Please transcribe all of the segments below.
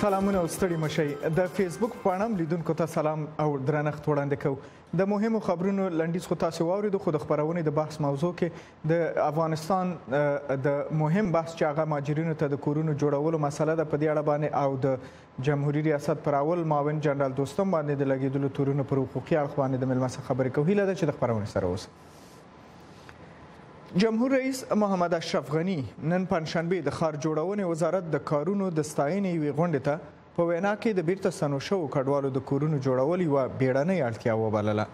سلامونه او ستړي مشئ. د فیسبوک پاڼه لیدونکو ته سلام او درنښت وړاندې کوو. د مهمو خبرونو لنډیز خو تاسو واورېدو، خو د خپرونې د بحث موضوع کې د افغانستان د مهم بحث چې هغه مهاجرینو ته د کورونو جوړولو مسله ده، په دې اړه باندې او د جمهوري ریاست پر اول معاون جنرال دوستم باندې د لګېدلو تورونو پر حقوقي اړخ باندې د مېلمه څخه خبرې کوو. هیله ده چې د خپرونې سره اوسئ. جمهور رئیس محمد اشرف غني نن پنجشنبه د ښار جوړونې وزارت د کارونو د ستاینې یوې غونډې ته په وینا کې د بیرته ستنو شوو کډوالو د کورونو جوړول یوه بیړنۍ اړتیا وبلله.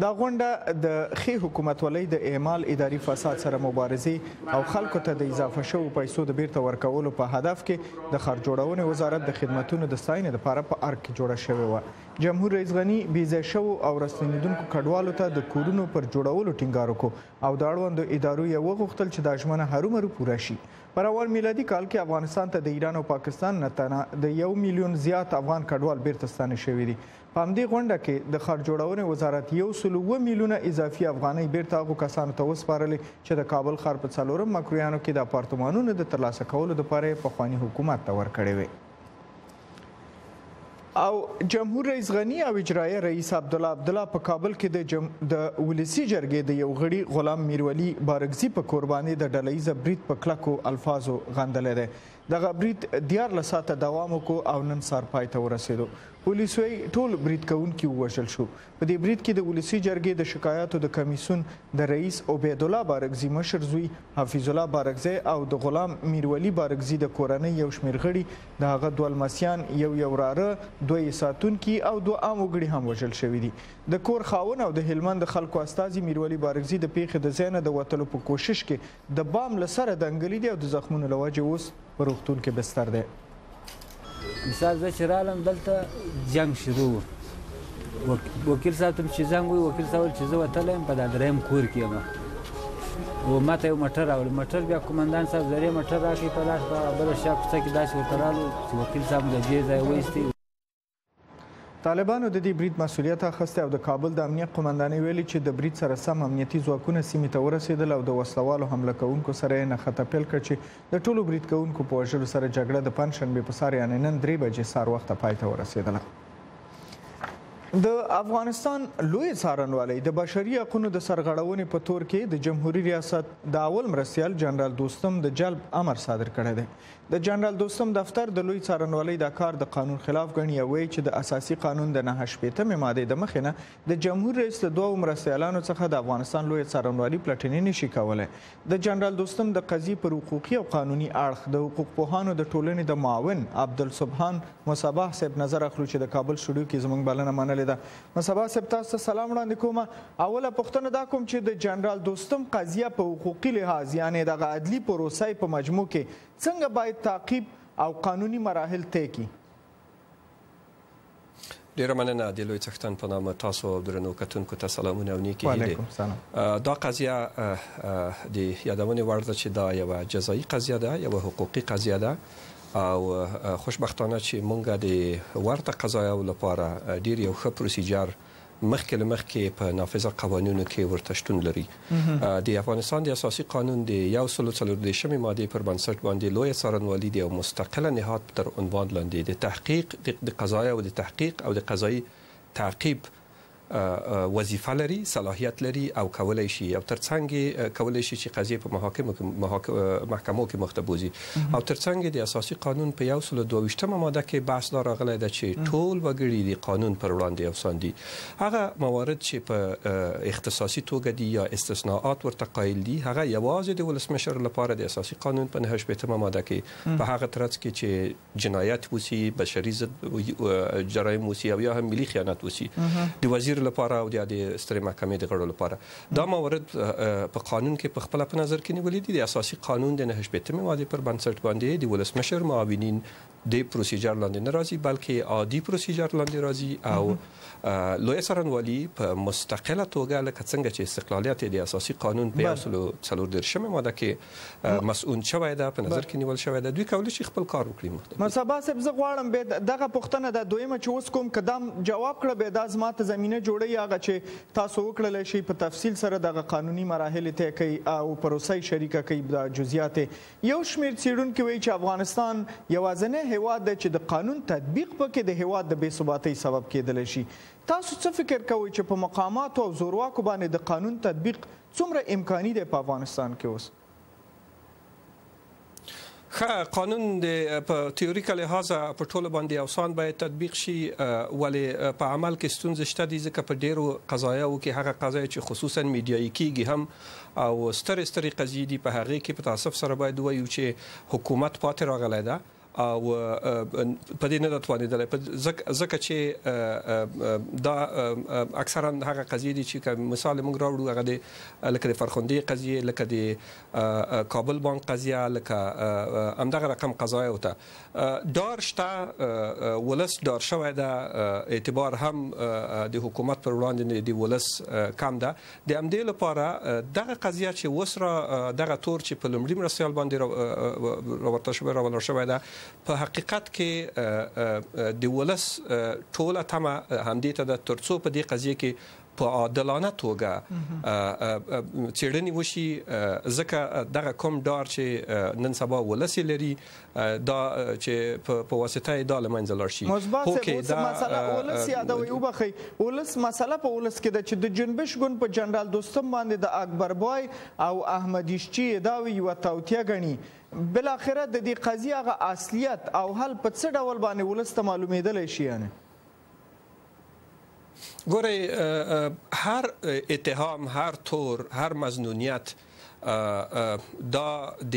دا غونډه د ښې حکومتولۍ د اعمال، اداري فساد سره مبارزې او خلکو ته د اضافه شوو پیسو د بیرته ورکولو په هدف کې د ښار جوړونې وزارت د خدمتونو د ستاینې لپاره په ارګ کې جوړه شوې وه. جمهور رئیس غني بېځای شوو او راستنېدونکو کډوالو ته د کورونو پر جوړولو ټینګار وکړو او د اړوندو ادارو یې وغوښتل چې دا ژمنه هرومرو پوره شي. په روان میلادي کال کې افغانستان ته د ایران او پاکستان نه د 1 میلیون زیات افغان کډوال بیرته ستانه شوي دي. په همدې غونډه کې د ښار جوړونې وزارت 107 میلیونه اضافي افغانۍ بیرته هغو کسانو ته وسپارلې چې د کابل ښار په 4 مکرویانو کې د اپارتمانونو د ترلاسه کولو لپاره یې پخواني حکومت ته ورکړې وې. او جمهور رئیس غني او اجرایه رئیس عبدالله عبدالله په کابل کې د ولسي جرګې د یو غړي غلام میرولي بارکزي په کور باندې د ډله ییزه برید په کلکو الفاظو غندلی دی. دغه برید 14 ساعته دوام وکړو او نن سهار پای ته ورسېدو. پولیس وایي ټول برید کوونکي ووژل شو. په دې برید کې د ولسي جرګې د شکایاتو د کمیسیون د رئیس عبیدالله بارکزي مشر زوی حفیظ الله بارکزی او د غلام میرولي بارکزي د کورنۍ یو شمېر غړي، د هغه دوه لمسیان، یو یو وراره، دوه یې ساتونکي او دوه عام وګړي هم وژل شوي دي. د کور خاوند او د هلمند د خلکو استازي میرولي بارکزي د پېښې د ځای نه د وتلو په کوشش کې د بام له سره دنګلي دي او د زخمونو له وجې اوس په روغتون کې بستر دی. مثال زه چې رالم دلته جنګ شروع و، وکیل صاحب ته مې چې زنګ وویل، وکیل صاحب ویل چې زه وتلی یم، په دا دریم کور کې یم. و ما ته یو موټر راوړ، موټر بیا قومندان صاحب زرې موټر راکړي په لاس، په بله شا کوڅه کې داسې ورته رالو چې وکیل صاحب له دې ځایه وایستی. طالبانو د دې برید مسولیت اخیستی او د کابل د امنیت قومندانۍ ویلي چې د برید سره سم امنیتي ځواکونه سیمې ته ورسېدل او د وسلوالو حمله کوونکو سره یې نښته پیل کړه چې د ټولو برید کوونکو په وژلو سره جګړه د پنجشنبې په سهار یعنې نن 3 بجې سهار وخته پای ته ورسېدله. د افغانستان لوی څارنوالۍ د بشري حقونو د سرغړونې په تور کې د جمهوري ریاست د اول مرستیال جنرال دوستم د جلب امر صادر کړی دی. د جنرال دوستم دفتر د لوی څارنوالۍ دا کار د قانون خلاف ګڼي او وایي چې د اساسي قانون د 69مې مادې د مخې نه د جمهور رئیس له دوو مرستیالانو څخه د افغانستان لوی څارنوالي پلټنې نشي کولی. د جنرال دوستم د قضیې پر حقوقي او قانوني اړخ د حقوقپوهانو د ټولنې د معاون عبدالسبحان مصباح صاحب نظر اخلو چې د کابل سټوډیو کې زموږ بلنه منلې ده. مصباح صاحب، تاسو ته سلام وړاندې کوم. اوله پوښتنه دا کوم چې د جنرال دوستم قضیه په حقوقي لحاظ یعنې دغه عدلي پروسه په مجموع کې څنګه باید تعقیب او قانوني مراحل طی کړي؟ ډیره مننه د لوی څښتن په نامه تاسو او درنو کتونکو ته سلامونه او نیکې هیلې. دا قضیه د یادونې وړ ده چې دا یوه جزایي قضیه ده، یوه حقوقي قضیه ده او خوشبختانه چې مونږ د ورته قضایاو لپاره ډیر یو ښه پروسیجر مخکې له مخکې په نافذه قوانینو کې ورته شتون لري. د افغانستان د اساسي قانون د 134 مادې پر بنسټ باندې لویه څارنوالي د یو مستقله نهاد تر عنوان لاندې د تحقیق د قضایا او د تحقیق او د قضایي تعقیب وظیفه لري، صلاحیت لري او کولای شي او ترڅنګ کولای شي چې قضیې په محاکمو کې محکمو کې مخته بوزي. او ترڅنګ د اساسي قانون په 122 ماده کې بحث دا راغلی ده چې ټول وګړي د قانون پر وړاندې یوسان دي. هغه موارد چې په اختصاصي توګه دي یا استثناءات ورته قایل دي، هغه یوازې د ولسمشر لپاره د اساسي قانون په 69 ماده کې په هغه ترڅ کې چې جنایت وسی، بشري ضد جرایم وسی او یا هم ملي خیانت وسی، د وزیر لپاره او د سترې محکمې د غړو لپاره دا موارد په قانون کې په خپله په نظر کې نیولي دي. د اساسي قانون د 69 مادې پر بنسټ باندې د ولسمشر معاونین د پروسیجر لاندې نه راځي، بلکې عادي پروسیجر لاندې راځي او لویه څارنوالي په مستقله توګه لکه څنګه چې استقلالیت د اساسي قانون په 134 ماده کې مسؤل شوی ده، په نظر کې نیول شوی ده، دوی کولی شي خپل کار وکړي. مصباح صاحب، زه غواړم به دغه پوښتنه دا دویمه چې اوس کوم که دا جواب کړه به دا زما ته زمینه جوړوي هغه چې تاسو وکړلی شئ په تفصیل سره دغه قانوني مراحل طی کوي او پروسه یې شریکه کوي دا جزئیات. یو شمېر څېړونکي وایي چې افغانستان یوازنی هیواد دی چې د قانون تطبیق پکې د هیواد د بې ثباتۍ سبب کېدلی شي. تاسو څه فکر کوئ چې په مقاماتو او زورواکو باندې د قانون تطبیق څومره امکاني دی په افغانستان کې اوس؟ ښه، قانون د په تیوریکه لحاظ په ټولو باندې اوسان باید تطبیق شي، ولې په عمل کې ستونزې شته دي، ځکه په ډیرو قضایاو کې هغه قضایې چې خصوصا میډیایي کیږي هم او سترې سترې قضیې دي، په هغې کې په تاسف سره باید ووایو چې حکومت پاتې راغلی ده او په دې نه ده توانېدلی، ځکه چې دا اکثرا هغه قضیې دي چې که مثال موږ راوړو هغه د لکه د فرخندې قضیې، لکه د کابل بانک قضیه، لکه همدغه رقم قضایاو ته ډار شته، ولس ډار شوی ده، اعتبار هم د حکومت پر وړاندې د ولس کم ده. د همدې لپاره دغه قضیه چې اوس دغه تور چې په لومړي مرستیال باندې راورته شوی راولاړ شوی ده، په حقیقت کې د ولس ټوله تمه همدې ته ده ترڅو په دې قضیه کې په عادلانه توګه څېړنې وشي، ځکه دغه کوم ډار چې نن سبا ولس یې لري دا چې په واسطه یې دا له منځه لاړ شي. مصباح صاحب، اوس مسله ولس یادوئ، وبخښئ، ولس مسله په ولس کې ده چې د جنبش ګوند په جنرال دوستم باندې د اکبر بای او احمد ایشچي ادعاوې یوه توطیه ګڼي. بالاخره د دې قضیې هغه اصلیت او حل په څه ډول باندې ولس ته معلومېدلی شي؟ یعنې ګورئ، هر اتهام، هر تور، هر مظنونیت دا د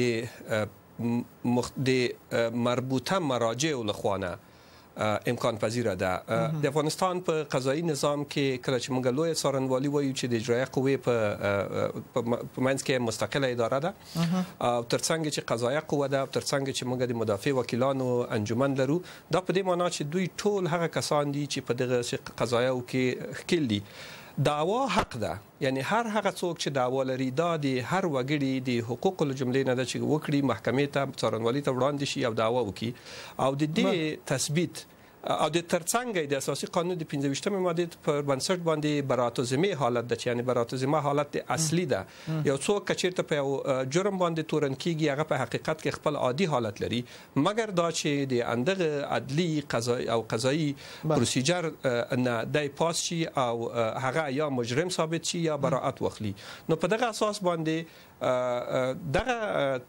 مربوطه مراجعو له خوا نه امکان پذیره ده. د افغانستان په قضایي نظام کې کله چې موږ لویه څارنوالي وایو چې د اجرایه قوې په منځ کې مستقله اداره ده، او ترڅنګ چې قضایه قوه ده، او ترڅنګ چې موږ د مدافع وکیلانو انجمن لرو، دا په دې معنا چې دوی ټول هغه کسان دي چې په دغه قضایاو کې ښکیل دي. دعوا حق ده، یعنی هر هغه څوک چې دعوا لري دا د هر وګړي د حقوقو له جملې نه ده چې وکړي، محکمې ته، څارنوالي ته وړاندې شي او دعوا وکړي. او د دې تثبیت او د ترڅنګ د اساسي قانون د 25مې مادې پر بنسټ باندې برات ذمه حالت ده، چې یعنی برات ذمه حالت اصلي ده. یو څوک که چیرته په یو جرم باندې تورن کیږي هغه په حقیقت کې خپل عادي حالت لري، مګر دا چې د اندغه عدلي قضایي او قضایي پروسیجر نه دی پاس شي او هغه یا مجرم ثابت شي یا براعت واخلي. نو په دغه اساس باندې دغه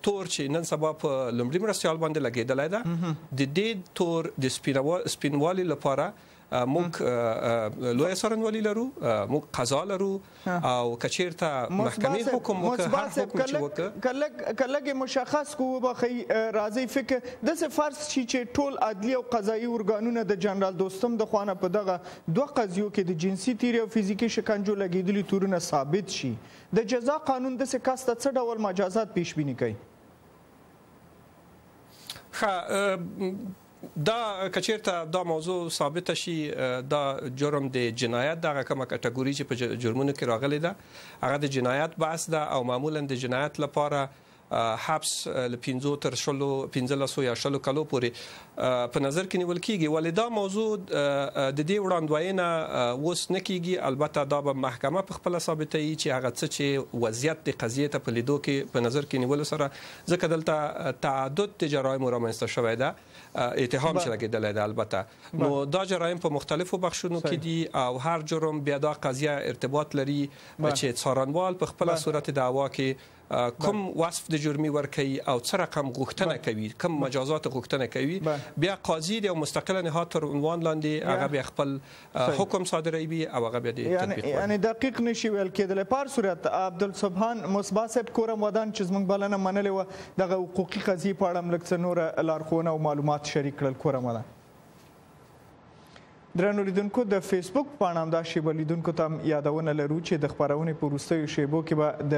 تور چې نن سبا په لومړي مرستیال باندې لګېدلی ده، د دې تور د سپینوالي لپاره موږ لویه څارنوالي لرو، موږ قضا لرو، او که چیرته محکمې حکم وکړ، هر حکم چې وکړ که لږ یې مشخص کړو، وبخښئ، راځئ فکر داسې فرض شي چې ټول عدلي او قضایي ارګانونه د جنرال دوستم د خوا نه په دغه دوه قضیو کې د جنسي تیري او فزیکي شکنجو لګېدلي تورونه ثابت شي، د جزا قانون داسې کس ته څه ډول مجازات پیشبیني کوي؟ ښه، دا که چیرته دا موضوع ثابته شي، دا جرم د جنایت دغه کومه کټګوري چې په جرمونو کې راغلې ده هغه د جنایت بحث ده، او معمولا د جنایت لپاره حبس له 5 تر 15 یا 20 کلو پورې په نظر کې نیول کیږي. ولې دا موضوع د دې وړاندوینه اوس نه کیږي، البته دا به محکمه په خپله ثابتوي چې هغه څه چې وضعیت د قضیې ته په لیدو کې په نظر کې نیولو سره، ځکه دلته تعدد د جرایمو رامنځته شوی ده، اتهام چې لګېدلی ده، البته نو دا جرایم په مختلفو بخشونو کې دي، او هر جرم بیا دا قضیه ارتباط لري چې څارنوال په خپله صورت دعوا کې کوم وصف د جرمي ورکوي او څه رقم غوښتنه کوي، کوم مجازات غوښتنه کوي، بیا قاضي د یو مستقل نهاد تر عنوان لاندې هغه بیا خپل حکم صادروي او هغه بیا د تطبیق وړي. یعنی دقیق نشي ویل کېدلی. په هر صورت عبدالسبحان مصباح صاحب کورم ودان چې زموږ بلنه منلې وه، دغه حقوقي قضیې په اړه هم لږ څه نوره لارښوونه او معلومات شریک کړل. کورم ودان. درنو لیدونکو، د فیسبوک پاڼه همدا شیبه لیدونکو ته هم یادونه لرو چې د خپرونې په وروستیو شیبو کې به د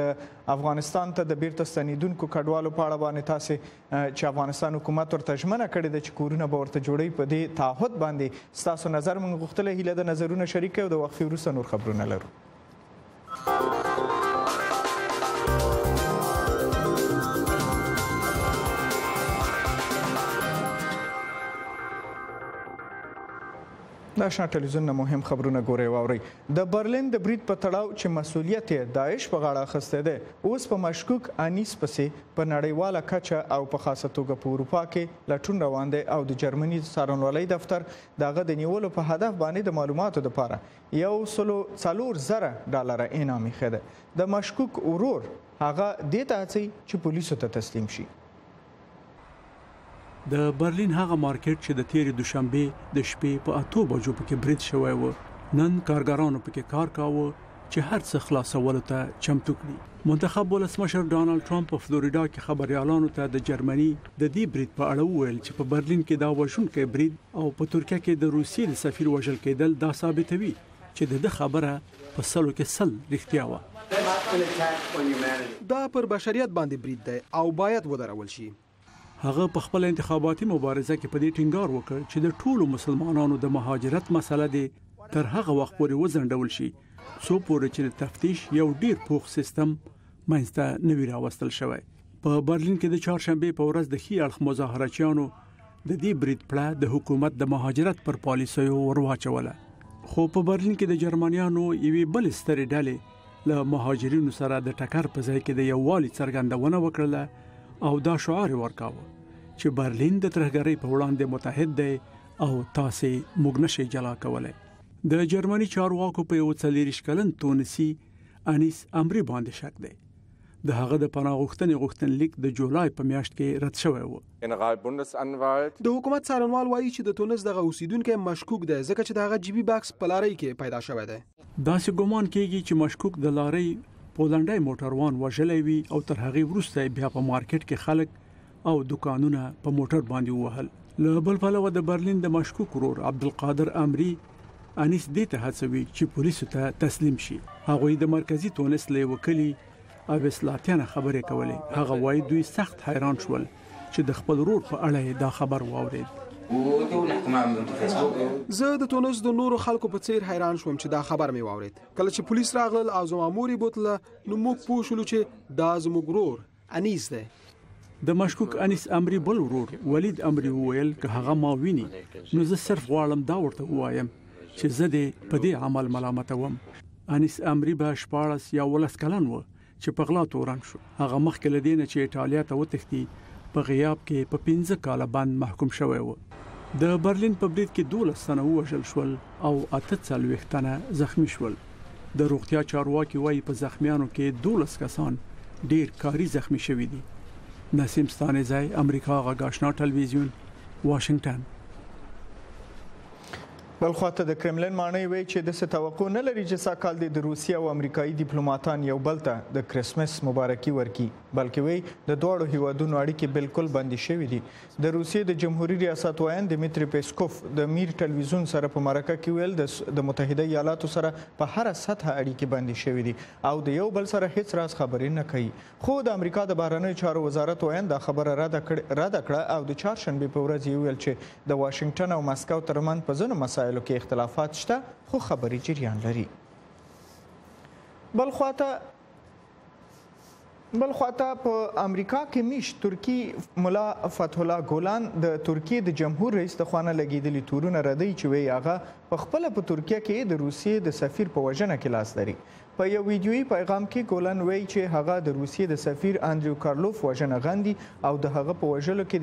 افغانستان ته د بیرته ستنېدونکو کډوالو په اړه باندې تاسې چې افغانستان حکومت ورته ژمنه کړې ده چې کورونه به ورته جوړوي، په دې تعهد باندې ستاسو نظر موږ غوښتلی. هیله ده نظرونه شریک کړئ او د وقفې وروسته نور خبرونه لرو. د اشنا ټلویزیون نه مهم خبرونه ګورئ واورئ. د برلین د برید په تړاو چې مسوولیت یې داعش په غاړه اخیستی دی، اوس په مشکوک انیس پسې په نړیواله کچه او په خاصه توګه په اروپا کې لټون روان دی او د جرمني څارنوالۍ دفتر د هغه د نیولو په هدف باندې د معلوماتو دپاره 104,000 ډالره انعام ایښی دی. د مشکوک ورور هغه دې ته هڅوي چې پولیسو ته تسلیم شي. د برلین هغه مارکیټ چې د تیرې دوشنبې د شپې په 8 بجو پکې برید شوی و، نن کارګرانو پکې کار کاوه چې هر څه خلاصولو ته چمتو کړي. منتخب ولسمشر ډونالد ټرمپ په فلوریډا کې خبریالانو ته د جرمني د دې برید په اړه وویل چې په برلین کې دا وژونکی برید او په ترکیه کې د روسیې د سفیر وژل کېدل دا ثابتوي چې د ده خبره په 100% رښتیا وه. دا پر بشریت باندې برید دی او باید ودرول شي. هغه په خپل انتخاباتي مبارزه کې په دې ټینګار وکړ چې د ټولو مسلمانانو د مهاجرت مسله دې تر هغه وخت پورې وځنډول شي څو پورې چې د تفتیش یو ډیر پوخ سیستم منځته نه وي راوستل شوی. په برلین کې د چهارشنبې په ورځ د ښي اړخ مظاهرچیانو د دې برید پړه د حکومت د مهاجرت پر پالیسیو ورواچوله. خو په برلین کې د جرمنیانو یوې بلې سترې ډلې له مهاجرینو سره د ټکر په ځای کې د یووالي څرګندونه وکړله او دا شعار یې ورکاوه چې برلین د ترهګرۍ په وړاندې متحد دی او تاسې موږ نشئ جلا کولی. د جرمني چارواکو په یو 24 کلن تونسي انیس امري باندې شک دی. د هغه د پناه غوښتنې غوښتنلیک د جولای په میاشت کې رد شوی و. د حکومت څارنوال وایي چې د تونس دغه اوسیدونکی مشکوک دی ځکه چې د هغه جیبي بکس په لارۍ کې پیدا شوی دی. داسې ګومان کیږي چې مشکوک د لارۍ پولنډی موټروان وژلی وي او تر هغې وروسته یې بیا په مارکیټ کې خلک او دکانونه په موټر باندې ووهل. له بل پلوه د برلین د مشکوک ورور عبدالقادر امري انیس دې ته هڅوي چې پولیسو ته تسلیم شي. هغوی د مرکزي تونس له یوه کلي اویسلاتیانه خبرې کولې. هغه وایي دوی سخت حیران شول چې د خپل ورور په اړه یې دا خبر واورېد. زه د تونس د نورو خلکو په څیر حیران شوم چې دا خبر مې واورېد. کله چې پولیس راغلل او زما مور یې بوتله نو موږ پوه شولو چې دا زموږ ورور انیس دی. د مشکوک انیس امري بل ورور ولید امري وویل که هغه ما ویني نو زه صرف غواړم دا ورته ووایم چې زه دې په دې عمل ملامتوم. انیس امري به 16 یا 18 کلن و چې په غلا تورن شو. هغه مخکې له دې نه چې ایټالیا ته وتښتي په غیاب کې په 5 کاله بند محکوم شوی و. د برلین په برید کې 12 تنه ووژل شول او 48 تنه زخمی شول. د روغتیا چارواکي وایي په زخمیانو کې 12 کسان ډیر کاري زخمی شوي دي. نسیم ستانیزی، امریکا غږ آشنا ټلویزیون، واشنگټن. بلخوا ته د کرملین ماڼۍ وایي چې داسې توقع نه لري چې سږ کال دې د روسیې او امریکایي دیپلوماتان یو بل ته د کرسمس مبارکي ورکړي، بلکې وایي د دواړو هیوادونو اړیکې بالکل بندې شوې دي. د روسیې د جمهوري ریاست ویاند دیمیتری پیسکوف د میر ټلویزیون سره په مرکه کې ویل د متحده ایالاتو سره په هره سطحه اړیکې بندې شوې دي او د یو بل سره هیڅ راز خبرې نه کوي. خو د امریکا د بهرنیو چارو وزارت ویاند دا خبره رد کړه او د چهارشنبې په ورځ یې وویل چې د واشنګټن او مسکو ترمنځ په ځینو مسایلو کې اختلافات شته خو خبرې جریان لري. بل خواته په امریکا کې میشت ترکی ملا فتح الله ګولان د ترکیې د جمهور رئیس د خوا نه لګېدلي تورونه ردوي چې وایي هغه په خپله په ترکیه کې د روسیې د سفیر په وژنه کې لاس لري. په یو ویډیويي پیغام کې ګولن وایي چې هغه د روسیې د سفیر اندریو کارلوف وژنه غندي او د هغه په وژلو کې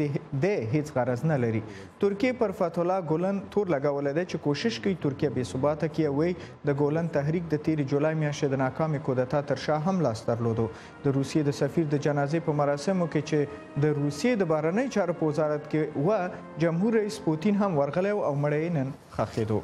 دی هیڅ غرض نه لري. ترکیې پر فتح الله ګولن تور لګولی دی چې کوشش کوي ترکیه بې ثباته کړي او وایي د ګولن تحریک د تېرې جولای میاشتې د ناکامې کودتا تر شا هم لاس درلودو. د روسیې د سفیر د جنازې په مراسمو کې چې د روسیې د بهرنیو چارو په وزارت کې وه، جمهور رئیس پوتین هم ورغلی او مړی یې نن ښخېدو.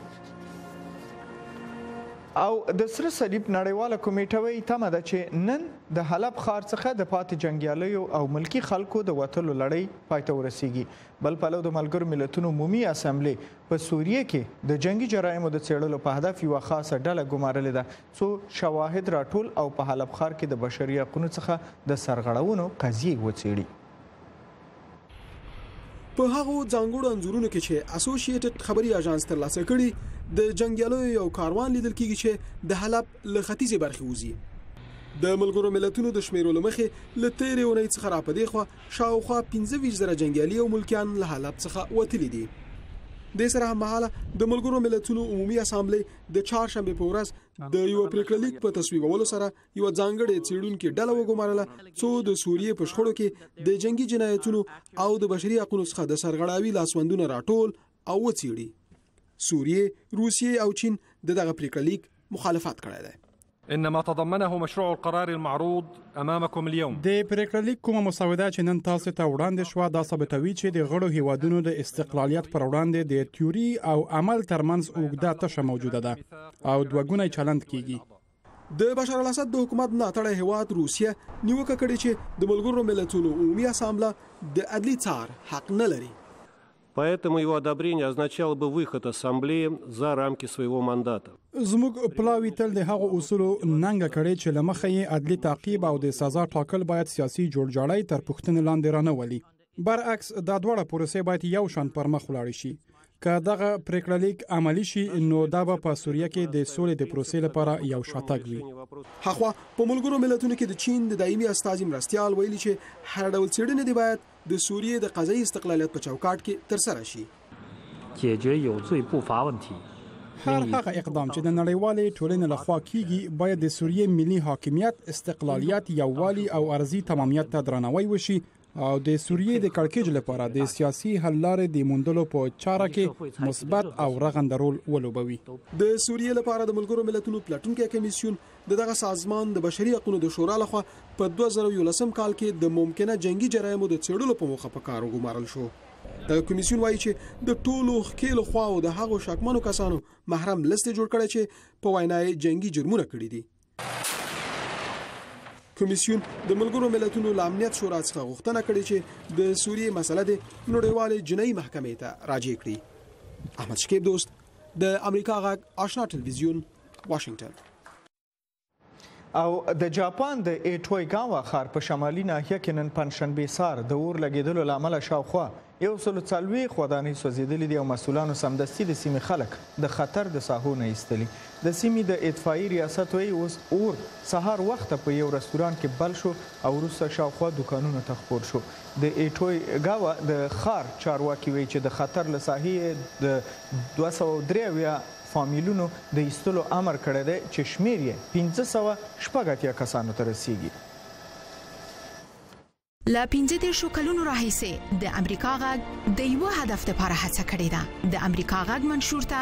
او د سره صلیب نړیواله کمیټه وایي تمه ده چې نن د حلب ښار څخه د پاتې جنګیالیو او ملکي خلکو د وتلو لړۍ پای ته ورسیږي. بل پلو د ملګرو ملتونو عمومي اسمبلې په سوریه کې د جنګي جرایمو د څېړلو په هدف یوه خاصه ډله ګمارلې ده څو شواهد راټول او په حلب ښار کې د بشري حقونو څخه د سرغړونو قضیې وڅېړي. په هغو ځانګړو انځورونو کې چې اسوشیټډ خبري اژانس ترلاسه کړي، د جنګیالیو یو کاروان لیدل کیږي چې د حلب له ختیځې برخې وځي. د ملګرو ملتونو د شمیرو له مخې له تیرې اونۍ څخه راپدېخوا شاوخوا 25,000 جنګیالي او ملکیان له حلب څخه وتلي دي. دې سره هممهاله د ملګرو ملتونو عمومي اسامبلې د چهارشنبې په ورځ د یوه پریکړه لیک په تصویبولو سره یوه ځانګړې څېړونکې ډله وګمارله څو د سوریې په شخړو کې د جنګي جنایتونو او د بشري حقونو څخه د سرغړاوي لاسوندونه راټول او وڅېړي. سوریې، روسیې او چین د دغه پریکړه لیک مخالفت کړی دی. ان ما تضمنه مشروع القرار المعروض امامكم اليوم. د پریکړه لیک کومه مسوده چې نن تاسو ته وړاندې شوه، دا ثابتوي چې د غړو هیوادونو د استقلالیت پر وړاندې د تیوري او عمل ترمنځ اوږده تشه موجوده ده او دوه ګونی چلند کیږي. د بشارالاسد د حکومت ملاتړی هیواد روسیه نیوکه کړې چې د ملګرو ملتونو عمومي اسامبله د عدلي څار حق نه لري. Поэтому его одобрение означало бы выход Ассамблеи за рамки своего мандата. زموږ پلاوي تل د هغو اصولو ننګه کړې چې له مخې یې عدلي تعقیب او د سزا ټاکل باید سیاسي جوړجاړی تر پوښتنې لاندې رانه ولي. برعکس دا دواړه پروسې باید یو شان پر مخ ولاړې شي. که دغه پریکړه لیک عملي شي نو دا به په سوریه کې د سولې د پروسې لپاره یو شاتګ وي. هاخوا په ملګرو ملتونو کې د چین د دایمي استازي مرستیال ویلي چې هر ډول څېړنې دې باید د سوریې د قضایي استقلالیت په چوکاټ کې ترسره شي. هر هغه اقدام چې د نړیوالې ټولنې له خوا کیږي باید د سوریې ملي حاکمیت، استقلالیت، یووالي او ارضي تمامیت ته درناوی وشي او د سوریې د کړکېچ لپاره د سیاسي حل لارې د موندلو په چاره کې مثبت او رغنده رول ولوبوي. د سوریې لپاره د ملګرو ملتونو پلټونکی کمیسیون د دغه سازمان د بشري حقونو د شورا لخوا په 2011 کال کې د ممکنه جنګي جرایمو د څېړلو په موخه په کار وګمارل شو. دغه کمیسیون وایي چې د ټولو ښکېلو خواوو د هغو شکمنو کسانو محرم لست یې جوړ کړی چې په وینا یې جنګي جرمونه کړي دي. کمیسیون د ملګرو ملتونو له امنیت شورا څخه غوښتنه کړې چې د سوریې مسله دې نړیوالې جنایي محکمې ته راجع کړي. احمد شکیب دوست، د امریکا غږ آشنا ټلویزیون، واشنګټن. او د جاپان د ایټویګاوا ښار په شمالي ناحیه کې نن پنجشنبې سهار د اور لګېدلو له امله شاوخوا 140 ودانۍ سوځېدلې دي او مسؤلانو سمدستي د سیمې خلک د خطر د ساحو نه ایستلي. د سیمې د اطفایي ریاست وایي اوس اور سهار وخته په یو رستوران کې بل شو او وروسته شاوخوا دوکانونو ته خپور شو. د ایټویګاوا د ښار چارواکي وایي چې د خطر له ساحې یې د 273 فامیلونو د ایستلو امر کړی دی چې شمېر یې 586 کسانو ته رسیږي. له 35 کلونو راهیسې د امریکا غږ د یوه هدف لپاره هڅه کړې ده، د امریکا غږ منشور ته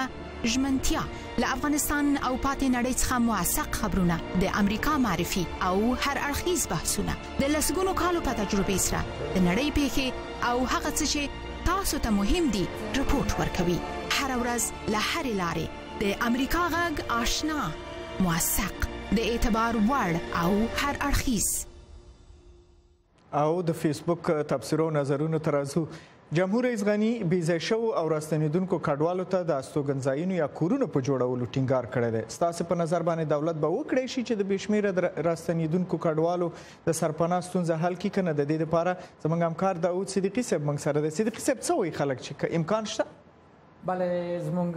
ژمنتیا، له افغانستان او پاتې نړۍ څخه موثق خبرونه، د امریکا معرفي او هر اړخیز بحثونه، د لسګونو کالو په تجربې سره د نړۍ پیښې او هغه څه چې تاسو ته مهم دي رپورټ ورکوي. هره ورځ له هرې لارې د امریکا غږ آشنا، موثق، د اعتبار وړ او هر اړخیز. او د فیسبوک تبصرو نظرونو ته راځو. جمهور رئیس غني بې ځای شوو او راستنېدونکو کډوالو ته د استوګنځایونو یا کورونو په جوړولو ټینګار کړی دی. ستاسې په نظر باندې دولت به وکړای شي چې د بې شمېره راستنېدونکو کډوالو د سرپناه ستونزه حل کړي که نه؟ د دې لپاره زموږ همکار داود صدیقي صاحب موږ سره دی. صدیقي صاحب، څه وایي خلک چې که امکان شته؟ بله، زموږ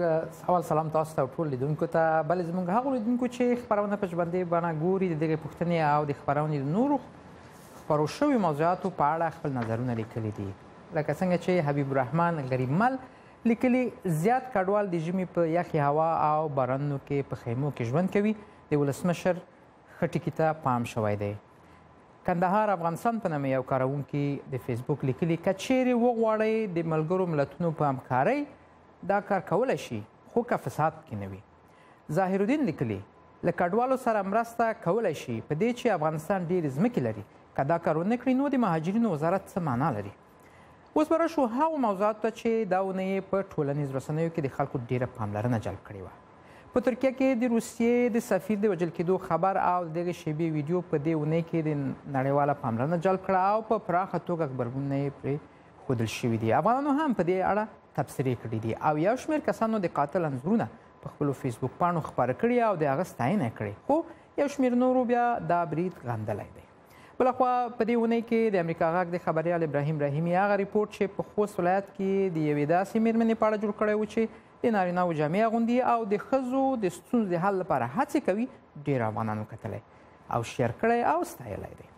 اول سلام تاسو ته او ټول لیدونکو ته. بله، زموږ هغو لیدونکو چې خپرونه په ژوندۍ بڼه ګوري د دغې پوښتنې او د خپرونې د نورو خپرو شویو موضوعاتو په اړه خپل نظرونه لیکلي دي. لکه څنګه چې حبیب الرحمن غریبمل لیکلي، زیات کډوال د ژمي په یخې هوا او بارانونو کې په خیمو کې ژوند کوي. د ولسمشر ښه ټکي ته پام شوی دی. کندهار افغانستان په نامه یو کاروونکي د فیسبوک لیکلي، که چیرې وغواړئ د ملګرو ملتونو په همکارۍ دا کار کولی شي، خو که فساد کې نه وي. ظاهرالدین لیکلي، له کډوالو سره مرسته کولی شي په دې چې افغانستان ډېرې ځمکې لري، که دا کار ونه کړي نو د مهاجرینو وزارت څه معنا لري. اوس به راشو هغو موضوعاتو ته چې دا اونۍ یې په ټولنیز رسنیو کې د خلکو ډېره پاملرنه جلب کړې وه. په ترکیه کې د روسیې د سفیر د وژل کېدو خبر او د دغې شیبې ویډیو په دې اونۍ کې د نړیواله پاملرنه جلب کړه او په پراخه توګه غبرګونونه یې پرې ښودل شوي دي. افغانانو هم په دې اړه تبصرې کړې دي او یو شمېر کسانو د قاتل انځورونه په خپلو فیسبوک پاڼو خپاره کړي او د هغه ستاینه کړې، خو یو شمېر نورو بیا دا برید غندلی دی. بلخوا په دې اونۍ کې د امریکا غږ د خبریال ابراهیم رحیمي هغه رپورټ چې په خوست ولایت کې د یوې داسې مېرمنې په اړه جوړ کړی و چې د نارینهوو جامې اغوندي او د ښځو د ستونزو د حل لپاره هڅې کوي، ډېر افغانانو کتلی او شیر کړی او ستایلی دی.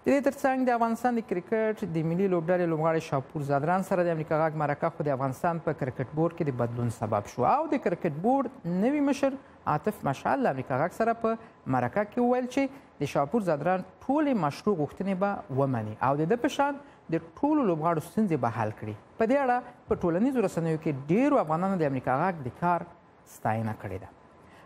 د دې ترڅنګ د افغانستان د کرکټ د ملي لوبډلې لوبغاړي شاپور ځدران سره د امریکا غږ مرکه خو د افغانستان په کرکټ بورډ کې د بدلون سبب شو او د کرکټ بورډ نوي مشر عاطف مشعل له امریکا غږ سره په مرکه کې وویل چې د شاپور ځدران ټولې مشروع غوښتنې به ومني او د ده په شان د ټولو لوبغاړو ستونزې به حل کړي. په دې اړه په ټولنیزو رسنیو کې ډیرو افغانانو د امریکا غږ د کار ستاینه کړې ده.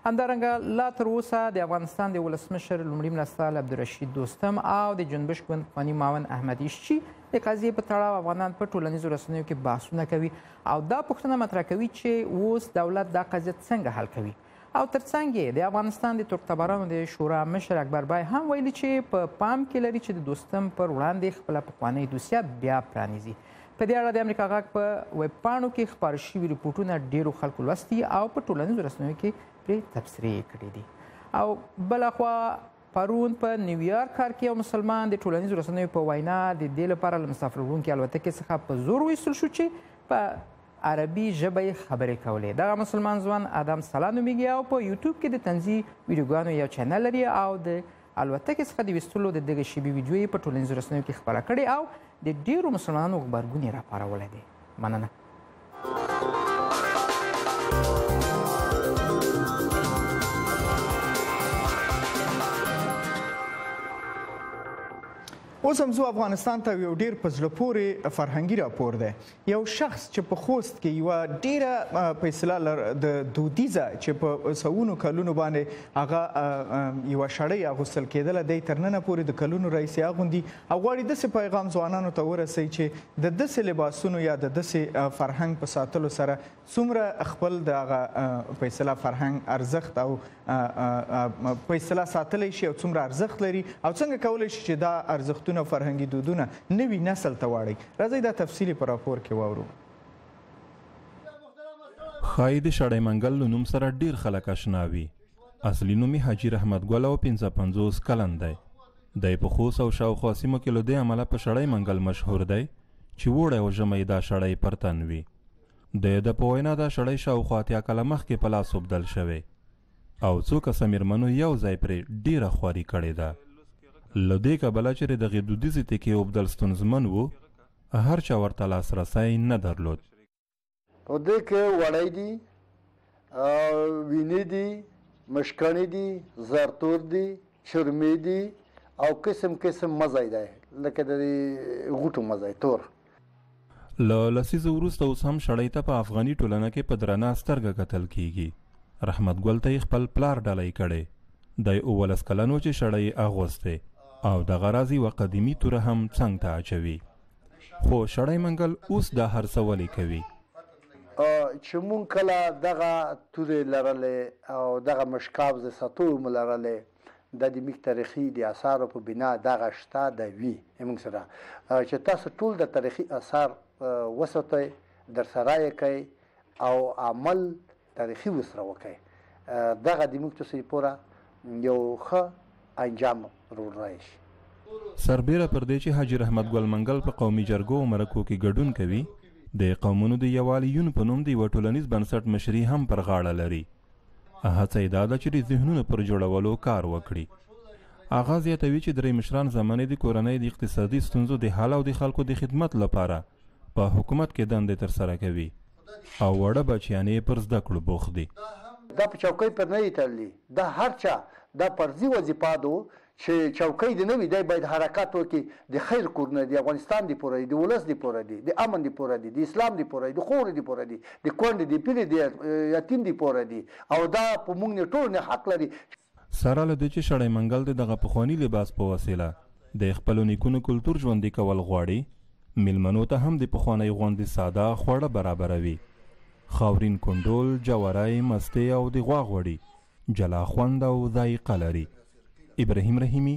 همدارنګه لا تر اوسه د افغانستان د ولسمشر لومړي مرستیال عبدالرشید دوستم او د جنبش ګوند پخواني معاون احمد ایشچي د قضیې په تړاو افغانان په ټولنیزو رسنیو کې بحثونه کوي او دا پوښتنه مطرح کوي چې اوس دولت دا قضیه څنګه حل کوي. او ترڅنګ یې د افغانستان د ترکتبارانو د شورا مشر اکبر بای هم ویلي چې په پام کې لري چې د دوستم پر وړاندې خپله پخوانۍ دوسیه بیا پرانیزي. په دې اړه د امریکا غږ په ویب پاڼو کې خپاره شوي رپورټونه ډیرو خلکو لوستي او په ټولنیزو رسنیو کې پرې تبصرې کړې دي. او بله خوا پرون په نیویارک ښار کې یو مسلمان د ټولنیزو رسنیو په وینا د دې لپاره له مسافر وړونکې الوتکې څخه په زور وایستل شو چې په عربي ژبه یې خبرې کولې. دغه مسلمان ځوان ادم سلا نومېږي او په یوټیوب کې د طنزي ویډیوګانو یو چینل لري او د الوتکې څخه د ویستلو د دغې شیبې ویډیو یې په ټولنیزو رسنیو کې خپره کړې او د ډیرو مسلمانانو غبرګون یې راپارولی دی. مننه. اوس هم ځو افغانستان ته. یو ډیر په زړه پورې فرهنګي راپور دی. یو شخص چې په خوست کې یوه ډیره په اصطلاح د دودیزه چې په سوونو کلونو باندې هغه یوه شړۍ اغوستل کېدله، دی تر ننه پورې د کلونو راهیسې اغوندي او غواړي داسې پیغام ځوانانو ته ورسوي چې د داسې لباسونو یا د داسې فرهنګ په ساتلو سره څومره خپل د هغه په اصطلاح فرهنګ ارزښت او په اصطلاح ساتلی شي او څومره ارزښت لري او څنګه کولی شي چې دا ارزښتونه او فرهنګي دودونه نوي نسل ته واړوي. راځئ دا تفصیل په راپور کې واورو. ښایي د شړۍ منګل له نوم سره ډیر خلک اشنا وي. اصلي نوم یې حاجي رحمت ګل او 55 کلن دی. دی په خوست او شاوخوا سیمو کې له دې امله په شړۍ منګل مشهور دی چې اوړی او ژمی دا شړۍ پر تن وي. د ده په وینا دا شړۍ شاوخوا 80 کاله مخکې په لاس اوبدل شوې او څو کسه میرمنو یو ځای پرې ډیره خواري کړې ده. له دې کبله چې د دغې دودیزې تیکې اوبدل ستونزمن وو، هر چا ورته لاسرسی نه درلود. په دې کې وړۍ دي، وینې دي، مشکڼې دي، زرتور دي، چرمې دي او قسم قسم مزی دی، لکه د غوټو مزی تور. له لسیزو وروسته اوس هم شړۍ ته په افغاني ټولنه کې په درنه سترګه کتل کیږي. رحمت ګل ته یې خپل پلار ډالۍ کړې. دی 17 کلن و چې شړۍ یې اغوستې او دغه راز یوه قدیمي توره هم څنګ ته اچوي. خو شړۍ منګل اوس دا هر څه ولې کوي؟ چې مونږ کله دغه تورې لرلې او دغه مشکاف د ستو مو لرلې، دا د موږ تاریخي د اثارو په بنا دغه شته د وي موږ سره چې تاسو ټول د تاریخي اثار وساتئ، درسره یې کړئ او عمل تاریخي وسره وکړئ، دغه د موږ تاسو پوره یو ښه انجام وروړلی شي. سربېره پر دې چې حاجي رحمت ګل منګل په قومي جرګو او مرکو کې ګډون کوي، د قومونو د یووالي یون په نوم د یوه ټولنیز بنسټ مشري هم پر غاړه لري. هڅه یې دا ده چې د ذهنونو پر جوړولو کار وکړي. هغه زیاتوي چې درې مشران زامن یې د کورنۍ د اقتصادي ستونزو د حل او د خلکو د خدمت لپاره په حکومت کې دندې ترسره کوي او وړه بچیان یې پر زده کړو بوخت دي. دا په چوکۍ پر نه دي تړلي، دا هر چا دا فرضي وظیفه ده چې چوکۍ دې نه وي، دی باید حرکت وکړي، د خیر کورونه دي، افغانستان دې پوره دي، د ولس دې پوره دي، د امن دې پوره دي، د اسلام دې پوره دي، د خور دې پوره دي، د کونډې د پیرې د یتیم دې پوره دي او دا په موږ نه ټول نه حق لري. سره له دې چې شړۍ منګل د دغه پخواني لباس په وسیله د خپلو نیکونو کلتور ژوندي کول غواړي، میلمنو ته هم د پخوانۍ غوندې ساده خواړه برابروي. خاورین کنډول، جواری، مستې او د غوا غوړي جلا خوند او ذایقه لري. ابراهیم رحیمي،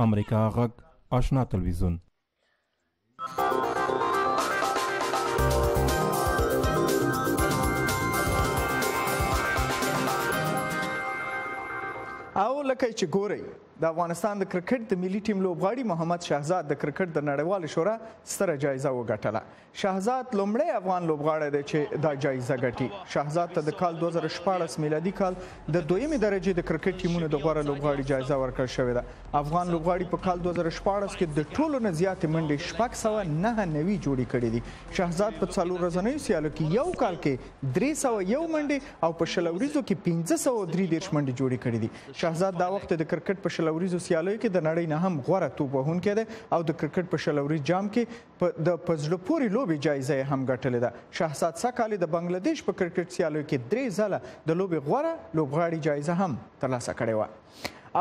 امریکا غږ، آشنا تلویزیون. او لکه چې ګورئ د افغانستان د کرکټ د ملي ټیم لوبغاړي محمد شهزاد د کرکټ د نړیوالې شورا ستره جایزه وګټله. شهزاد لومړی افغان لوبغاړی دی چې دا جایزه ګټي. شهزاد ته د کال 2016 میلادي کال د دویمې درجې د کرکټ ټیمونو د غوره لوبغاړي جایزه ورکړل شوې ده. افغان لوبغاړي په کال 2016 کې د ټولو نه زیاتې منډې 699 جوړې کړې دي. شهزاد په څلور ورځنیو سیالو کې یو کال کې 301 منډې او په 20 اوریزو کې 533 منډې جوړې کړې دي. شهزاد دا وخت د کرکټ په 20 اوریزو سیالیو کې د نړۍ نه هم غوره توپ وهونکی دی او د کرکټ په 20 اوریز جام کې د په زړه پورې لوبې جایزه یې هم ګټلې ده. شهزاد سږکال د بنګلادیش په کرکټ سیالیو کې 3 ځله د لوبې غوره لوبغاړي جایزه هم ترلاسه کړې وه.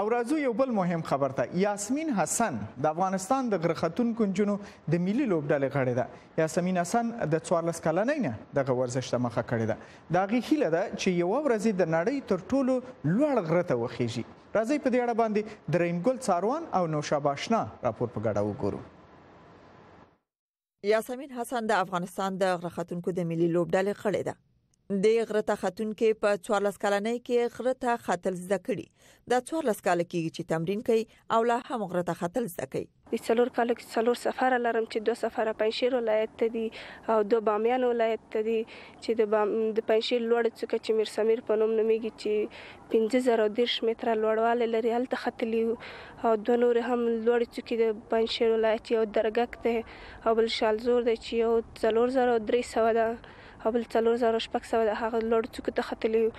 او راځو یو بل مهم خبر ته. یاسمین حسن د افغانستان د غره ختونکو نجونو د ملي لوبډلې غړې ده. یاسمین حسن د 14 کلنۍ نه دغه ورزش ته مخه کړې ده. د هغې هیله ده چې یوه ورځ د نړۍ تر ټولو لوړ غره ته وخیژي. راځئ په دې اړه باندې د رحیم ګل څاروان او نوشابه آشنا راپور په ګډه وګورو. یاسمین حسن د افغانستان د غره ختونکو د ملي لوبډلې غړې ده. د غره ته ختونکې په 14 کلنۍ کې غره ته ختل زده کړي. دا 14 کال کېږي چې تمرین کوي او لا هم غره ته ختل زده کوي. د 4 کالو کې 4 سفره لرم چې 2 سفره پنجشیر ولایت ته دي او 2 بامیان ولایت ته دي، چې د پنجشیر لوړه څوکه چې میر سمیر په نوم نومېږي چې 5030 متره لوړوالی لري هلته ختلي یو، او 2 نورې هم لوړې څوکې د پنجشیر ولایت، یو درګک دی او بل شالزور دی چې یو 4300 ده او بل 4600 ده، هغه لوړو څوکو ته ختلي یو.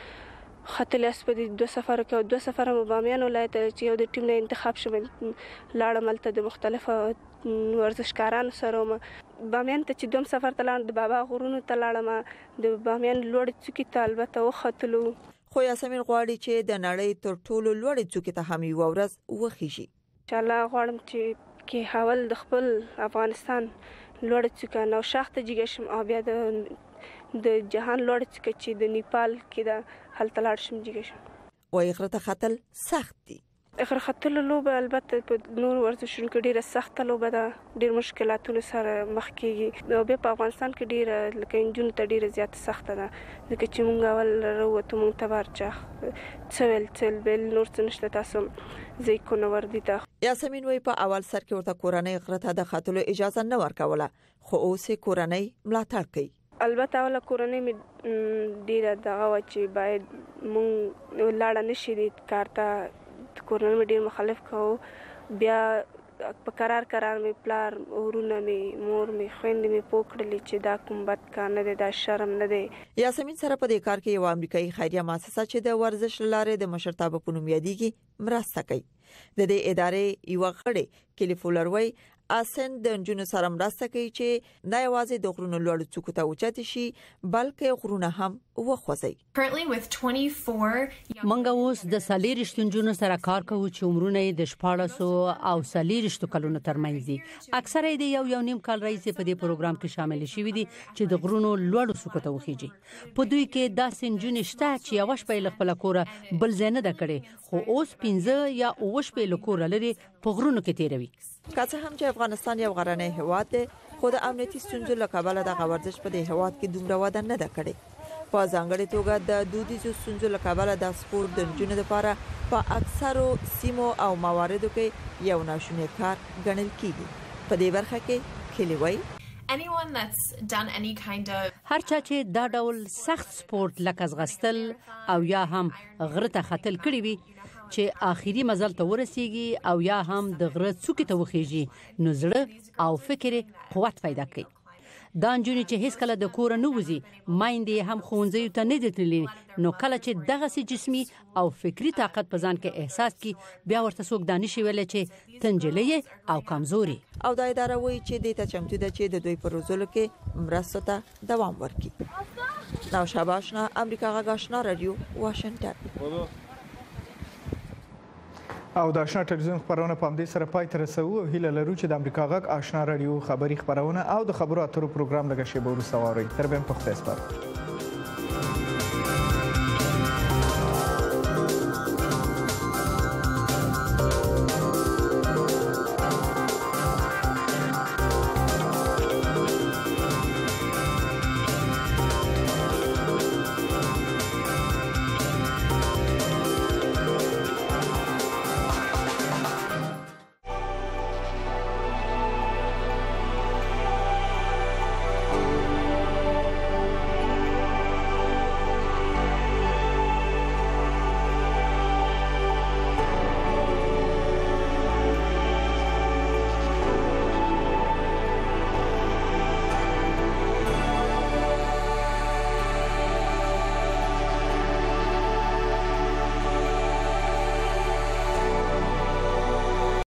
ختلي یاست په دې 2 سفرو کې، او 2 سفره مو بامیان ولایت ته چې یو د ټیم نه انتخاب شوم لاړم، هلته د مختلفو ورزشکارانو سره وم. بامیان ته چې دوم سفر ته لاړم د بابا غرونو ته لاړم، د بامیان لوړې څوکې ته البته وختلو. خو یاسمین غواړي چې د نړۍ تر ټولو لوړې څوکې ته هم یوه ورځ وخیژي. انشاءالله غواړم چې کې اول د خپل افغانستان لوړه څوکه نوشاخ ته جګه شم او بیا د جهان لوړه څوکه چې د نیپال کې ده هلته لاړ شم جګه شم. وایي غره ته ختل سخت دي. غره ختلو لوبه البته په نورو ورزشونو کې ډیره سخته لوبه ده، ډیر مشکلاتونو سره مخ کیږي، او بیا په افغانستان کې ډیره لکه نجونو ته ډیره زیاته سخته ده، ځکه چې مونږ اول راووتو مونږ ته به هر چا څه ویل څه ویل نور څه نشته تاسو ځئ کونه وردي ته. یاسمین وایي په اول سر کې ورته کورنۍ غره ته د ختلو اجازه نه ورکوله، خو اوس یې کورنۍ ملاتړ کوي. البته اوله کورنۍ مې ډیره دغه وه چې باید مونږ لاړه نه شي دې کار ته، کورنۍ مې ډیر مخالف کوو. بیا په کرار کرار مې پلار، ورونه مې، مور مې، خویندې مې پوه کړلې چې دا کوم بد کار نه دی، دا شرم نه دی. یاسمین سره په دې کار کې یوه امریکایي خیریه مؤسسه چې د ورزش له لارې د مشرتابه په نوم یادېږي مرسته کوي. د دې ادارې یوه غړې کیلي فولر وایي اسن د نجونو سره مرسته کوي چې نه یوازې د غرونو لوړو څوکو ته اوچت شي بلکې غرونه هم وخوځوي. موږ اوس د 24 نجونو سره کار کوو چې عمرونه یې د 16 او 24 کلونو ترمنځ دي. اکثره یې د 1.5 کال راهیسې په دې پروګرام کې شامل شوي دي چې د غرونو لوړو څوکو ته وخیژي. په دوی کې داسې نجونې شته چې یوه شپه یې له خپله کوره بل ځای نه ده کړې، خو اوس 5 یا 7 شپې له کوره لرې په غرونو کې تیروي. که څه هم چې افغانستان یو غرنی هیواد دی، خو د امنیتي ستونزو له کبله دغه ورزش په دې هیواد کې دومره وده نه ده کړې. په ځانګړې توګه د دودیزو ستونزو له کبله دا سپورت د نجونو لپاره په اکثرو سیمو او مواردو کې یو ناشونی کار ګڼل کیږي. په دې برخه کې کیلي وایي هر چا چې دا ډول سخت سپورت لکه ځغستل او یا هم غره ته ختل کړي وي چې آخري مزل ته ورسیږي او یا هم د غره څوکې ته وخیژي، نو زړه او فکر قوت پیدا کوي. دا نجونې چې هیڅ کله د کوره نه وځي، میندې یې هم ښوونځیو ته نه دي تللي، نو کله چې دغسې جسمي او فکري طاقت په ځان کې احساس کړي، بیا ورته څوک دا نشي ویلی چې ته نجلۍ یې او کمزورې. او دا اداره وایي چې دې ته چمتو ده چې د دوی په روزلو کې مرستو ته دوام ورکړي. نوشابه آشنا، امریکا غږ آشنا راډیو، واشنګټن. او د آشنا ټلویزیون خپرونه په همدې سره پای ته رسوو او هیله لرو چې د امریکا غږ آشنا راډیو خبري خپرونه او د خبرو اترو پروګرام لږه شېبه وروسته واورئ. تر بیا په خدای سپارو.